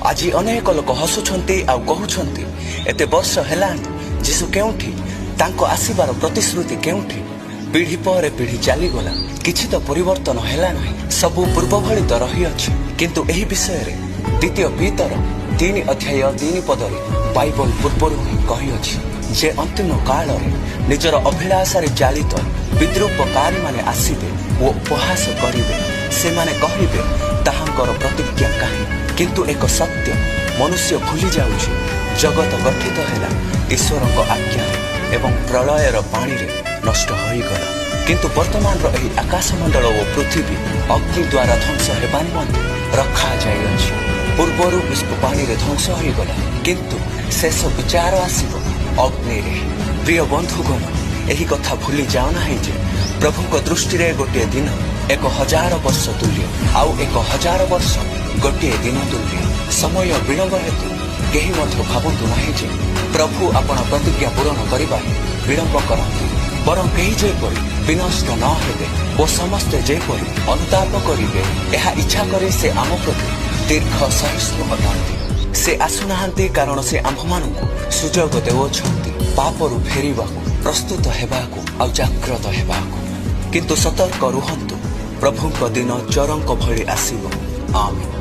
ଆଜି ଅନେକ ଲୋକ ହସୁଛନ୍ତି ଆଉ କହୁଛନ୍ତି, ଏତେ ବର୍ଷ ହେଲାଣି, ଯୀଶୁ କେଉଁଠି? ତାଙ୍କ ଆସିବାର ପ୍ରତିଶ୍ରୁତି କେଉଁଠି? ପିଢ଼ି ପରେ ପିଢ଼ି ଚାଲିଗଲା, କିଛି ତ ପରିବର୍ତ୍ତନ ହେଲା ନାହିଁ, ସବୁ ପୂର୍ବ ଭଳି ତ ରହିଅଛି। କିନ୍ତୁ ଏହି ବିଷୟରେ ଦ୍ୱିତୀୟ ପିତର 3 ଅଧ୍ୟାୟ 3 ପଦରେ ବାଇବଲ ପୂର୍ବରୁ ହିଁ କହିଅଛି ଯେ ଅନ୍ତିମ କାଳରେ ନିଜର ଅଭିଳାଷାରେ ଚାଳିତ ବିଦ୍ରୂପକାରୀମାନେ ଆସିବେ ଓ ଉପହାସ କରିବେ। ସେମାନେ କହିବେ, ତାହାଙ୍କର ପ୍ରତିଜ୍ଞା କାହିଁ? କିନ୍ତୁ ଏକ ସତ୍ୟ ମନୁଷ୍ୟ ଭୁଲି ଯାଉଛି, ଜଗତ ଗଠିତ ହେଲା ଈଶ୍ୱରଙ୍କ ଆଜ୍ଞାରେ ଏବଂ ପ୍ରଳୟର ପାଣିରେ ନଷ୍ଟ ହୋଇଗଲା। କିନ୍ତୁ ବର୍ତ୍ତମାନର ଏହି ଆକାଶମଣ୍ଡଳ ଓ ପୃଥିବୀ ଅଗ୍ନି ଦ୍ୱାରା ଧ୍ୱଂସ ହେବା ନିମନ୍ତେ ରଖାଯାଇଅଛି। ପୂର୍ବରୁ ବିଶ୍ୱ ପାଣିରେ ଧ୍ୱଂସ ହୋଇଗଲା, କିନ୍ତୁ ଶେଷ ବିଚାର ଆସିବ ଅଗ୍ନିରେ। ପ୍ରିୟ ବନ୍ଧୁଗଣ, ଏହି କଥା ଭୁଲି ଯାଅ ନାହିଁ ଯେ ପ୍ରଭୁଙ୍କ ଦୃଷ୍ଟିରେ ଗୋଟିଏ ଦିନ 1000 ବର୍ଷ ତୁଲ୍ୟ, ଆଉ 1000 ବର୍ଷ ଗୋଟିଏ ଦିନ ତୁଲ୍ୟ। ସମୟ ବିଳମ୍ବ ହେତୁ କେହି ମଧ୍ୟ ଭାବନ୍ତୁ ନାହିଁ ଯେ ପ୍ରଭୁ ଆପଣ ପ୍ରତିଜ୍ଞା ପୂରଣ କରିବାରେ ବିଳମ୍ବ କରନ୍ତି। ବରଂ କେହି ଯେପରି ବିନଷ୍ଟ ନ ହେବେ ଓ ସମସ୍ତେ ଯେପରି ଅନୁତାପ କରିବେ, ଏହା ଇଚ୍ଛା କରି ସେ ଆମ ପ୍ରତି ଦୀର୍ଘ ସହିଷ୍ଣୁ ଅଟନ୍ତି। ସେ ଆସୁନାହାନ୍ତି, କାରଣ ସେ ଆମ୍ଭମାନଙ୍କୁ ସୁଯୋଗ ଦେଉଅଛନ୍ତି ପାପରୁ ଫେରିବାକୁ, ପ୍ରସ୍ତୁତ ହେବାକୁ ଆଉ ଜାଗ୍ରତ ହେବାକୁ। କିନ୍ତୁ ସତର୍କ ରୁହନ୍ତୁ, ପ୍ରଭୁଙ୍କ ଦିନ ଚୋରଙ୍କ ଭଳି ଆସିବ। ଆମେନ୍।